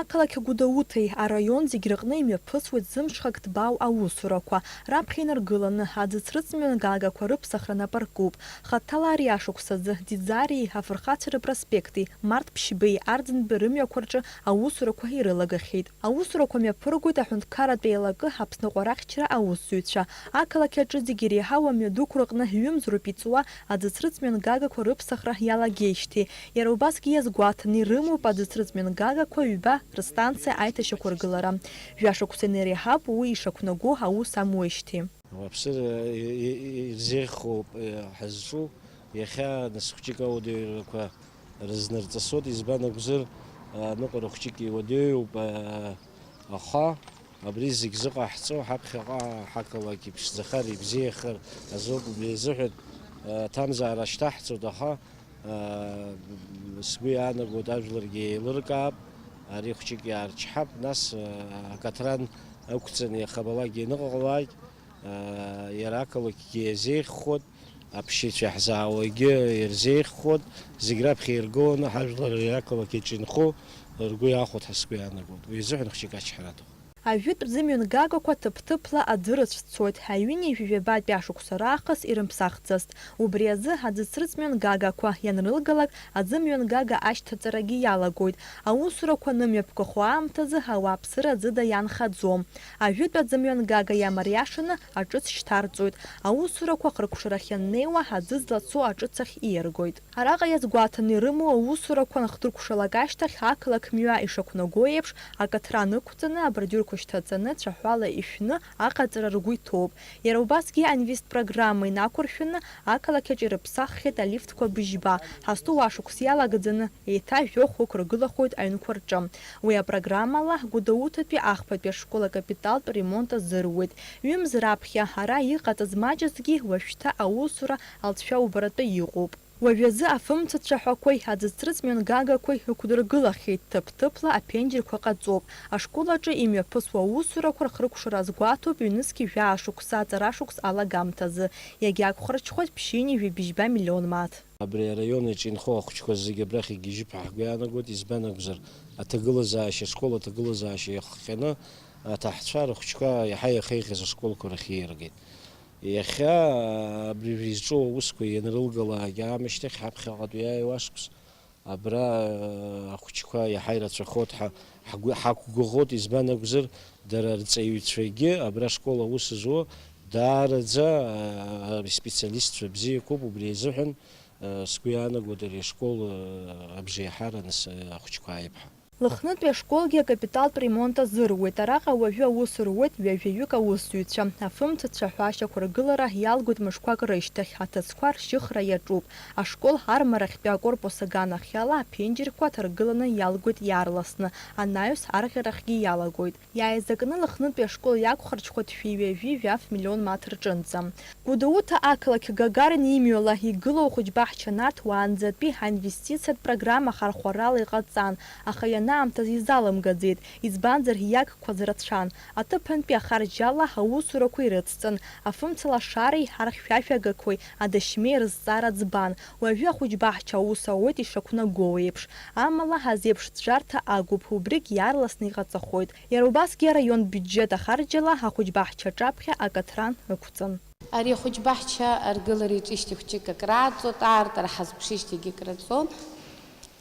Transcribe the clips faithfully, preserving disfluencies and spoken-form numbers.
Ақалақь Гәдоуҭеи араион зегь рыҟны имҩаԥысуеит зымҽхак ҭбаау аусурақәа. Раԥхьа инаргыланы аӡыцрыҵ мҩангагақәа рыԥсахра напы аркуп. Хаҭала ари ашықәсазы Ӡиӡариеи Афырхацәа рыпроспекти, Март Ԥшьбеи Арӡынбеи рымҩақәа рҿы аусурақәа ирылагахьеит. Аусурақәа мҩаԥыргоит аҳәынҭқарратә еилакы Аԥсны аҟәарахьчара аусзуҩцәа. Ақалақь аҿы зегь иреиҳау амҩадуқәа рҟны ҩымз роуп иҵуа аӡыцрыҵ мҩангагақәа рыԥсахра иалагеижьҭеи. Иара убасгьы иазгәаҭаны ирымоуп аӡыцрыҵ мҩангагақәа ҩба рыстанциа аиҭашьақәыргылара. Жәашықәса инареиҳауп уи ишақәнаго аус амуеижьҭеи. Ауааԥсыра и-, и-, ирзеиӷьхоуп, э, ҳазҿу. Иахьа нас хәҷык ауадаҩрақәа рызнарҵысуеит, избан акәзар, аныҟәара хәҷык иуадаҩуп, а, аха абри зегь зыҟаҳҵо ҳаԥхьаҟа ҳақалақь иԥшӡахар, ибзиахар азоуп, убри азыҳәан, а, аҭамзаара шьҭаҳҵоит, аха, а, сгәы иаанагоит, ажәларгьы еилыркаап, ари хәҷык иаарчҳап, нас, а, акаҭран ықәҵаны иахабалакгьы аныҟалалак, а, иара ақалақьгьы иазеиӷьхоит. Аԥшьаҩцәа иаҳзаауагьы ирзеиӷьхоит, зегь раԥхьа иргыланы ҳажәлар иақалақь иҿы инхо ргәы иаахәоит ҳәа сгәы иаанагоит. Уи азыҳәан хәҷык ачҳара аҭахуп. Ажәытә зымҩангагақәа ҭыԥ-ҭыԥла аӡы рыцәцоит, аҩынҩажәи жәабатәи ашықәса раахыс ирымԥсахӡацт. Убри азы аӡыцрыҵ мҩангагақәа ианрылгалак, аӡымҩангага ашьҭаҵарагьы иалагоит. Аусурақәа анымҩаԥгахо аамҭазы ауааԥсыра ӡыда иаанхаӡом. Ажәытә аӡымҩангага иамариашаны аҿыц шьҭарҵоит. Аусурақәа хыркәшарахь ианнеиуа, аӡы злацо аҿыцахь ииаргоит. Араҟа иазгәаҭаны ирымоу аусурақәа анхдыркәшалак ашьҭахь, ақалақь мҩа ишақәнаго еиԥш, акаҭран ықәҵаны, абордиурқәа шьҭаҵаны, цәаҳәала ишәны аҟаҵара ргәы иҭоуп. Иара убасгьы аинвестпрограмма инақәыршәаны, ақалақь аҿы ирыԥсаххьеит алифтқәа быжьба. Ҳазҭоу ашықәс иалагӡаны, еиҭа жәохә ықәргылахоит аҩнқәа рҿы. Уи апрограммала Гәдоуҭатәи ахԥатәи ашкол акапиталтә ремонт азыруеит. Ҩымз раԥхьа ара иҟаҵаз маҷызгьы уажәшьҭа аусура алҵшәа убаратәы иҟоуп. Уажәазы афымцацәа ҳәақәеи аӡыцрыҵ мҩангагақәеи ықәдыргылахьеит, ҭыԥ-ҭыԥла аԥенџьырқәа ҟаҵоуп. Ашкол аҿы имҩаԥысуа аусурақәа рхыркәшара азгәаҭоуп ҩнызқьи жәаа шықәса аҵарашықәс алагамҭазы. Иагьақәхарҽхоит ԥшьынҩажәи быжьба миллион мааҭ. Абри араион аҿы инхо ахәыҷқәа зегьы абрахь игьежьып ҳәа ҳгәы иаанагоит, избан акәзар, аҭагылазаашьа, ашкол аҭагылазаашьа иахҟьаны аҭаҳцәа рыхәыҷқәа иаҳа иахеиӷьыз ашколқәа рахь ииаргеит. Иахьа абри изҿу аусқәа ианрылгалак аамышьҭахь, ҳаԥхьаҟатәи иааиуа ашықәс абра ахәыҷқәа иаҳа ирацәахоит ҳәа ҳгәы, ҳақәгәыӷуеит, избан акәзар, дара рҵаҩцәагьы абра ашкол аус зуа даараӡа, а, специалистцәа бзиақәоуп, убри азыҳәан, а, сгәы иаанагоит ари ашкол, а, абжеиҳараны с-, ахәыҷқәа ааип ҳәа. Лыхнытәи ашколгьы акапиталтә ремонт азыруеит. Араҟа уажәы аус руеит ҩажәаҩык аусзуҩцәа. Афымцацәа ҳәа ашьақәыргылара иалгоит мышқәак рышьҭахь, аҭыӡқәа ршьыхра иаҿуп. Ашкол армарахьтәи акорпус аганахьала аԥенџьырқәа ҭаргыланы иалгоит иаарласны, анаҩс арӷьарахьгьы иалагоит. Иааизакны Лыхнытәи ашкол иақәхарҽхоит шәи ҩажәи жәаф миллион мааҭ рҿынӡа. Гәдоуҭа ақалақь Гагарин имҩала игылоу ахәыҷбаҳча Нарҭ уаанӡатәи аинвестициатә программа хархәарала иҟаҵан, аха ианаамҭаз изалымгаӡеит, избанзар, иагқәаз рацәан. Аҭыԥантәи ахарџьала аусурақәа ирыцҵан, афымцалашареи архьшәашәагақәеи адашьмеи рызҵаара ӡбан. Уажәы ахәыҷбаҳча аус ауеит ишақәнаго еиԥш. Амала, азеиԥш ӡәӡәарҭа агуп, убригь иаарласны иҟаҵахоит. Иара убасгьы араион биуџьет ахарџьала ахәыҷбаҳча аҿаԥхьа акаҭран ықәҵан. Ари ахәыҷбаҳча аргылара иаҿижьҭеи хәҷык акрааҵуан, аартра ҳазԥшижьҭеигьы акраҵуан.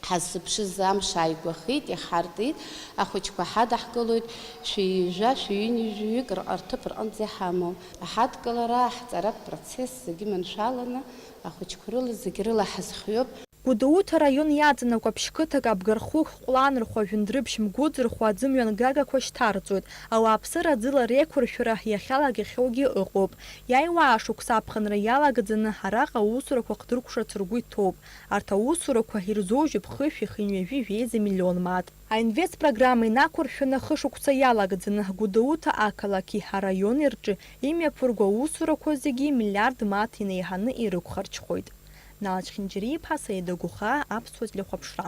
Ҳаззыԥшыз амш ааигәахеит, иаҳартит, ахәыҷқәа ҳадаҳкылоит, шәи ҩажәа, шәи ҩынҩажәаҩык рҟ-, рҭыԥ рҟынӡа иҳамоу. Ҳадкылара, ҳҵаратә процесс зегьы маншәаланы, ахәыҷқәа рыла, зегь рыла ҳазхиоуп. Гәдоуҭа араион иаҵанакуа ԥшь-қыҭак Абгархәы, Ҟәланырхәа, Жәындәрыԥшь, Мгәыӡырхәа аӡымҩангагақәа шьҭарҵоит. Ауааԥсыра аӡыла реиқәыршәара иахьалагахьоугьы ыҟоуп. Иааиуа ашықәс аԥхынра иалагӡаны араҟа аусурақәа хдыркәшарц ргәы иҭоуп. Арҭ аусурақәа ирзоужьуп хышәи хынҩажәи жәеиза миллион мааҭ. Аинвест программа инақәыршәаны хышықәса иалагӡаны Гәдоуҭа ақалақьи араиони рҿы имҩаԥырго аусурақәа зегьы миллиард мааҭ инеиҳаны ирықәхарҽхоит. Нал Ачхьынџьариа-иԥҳа, Саида Гәыхаа, Аԥсуа телехәаԥшра.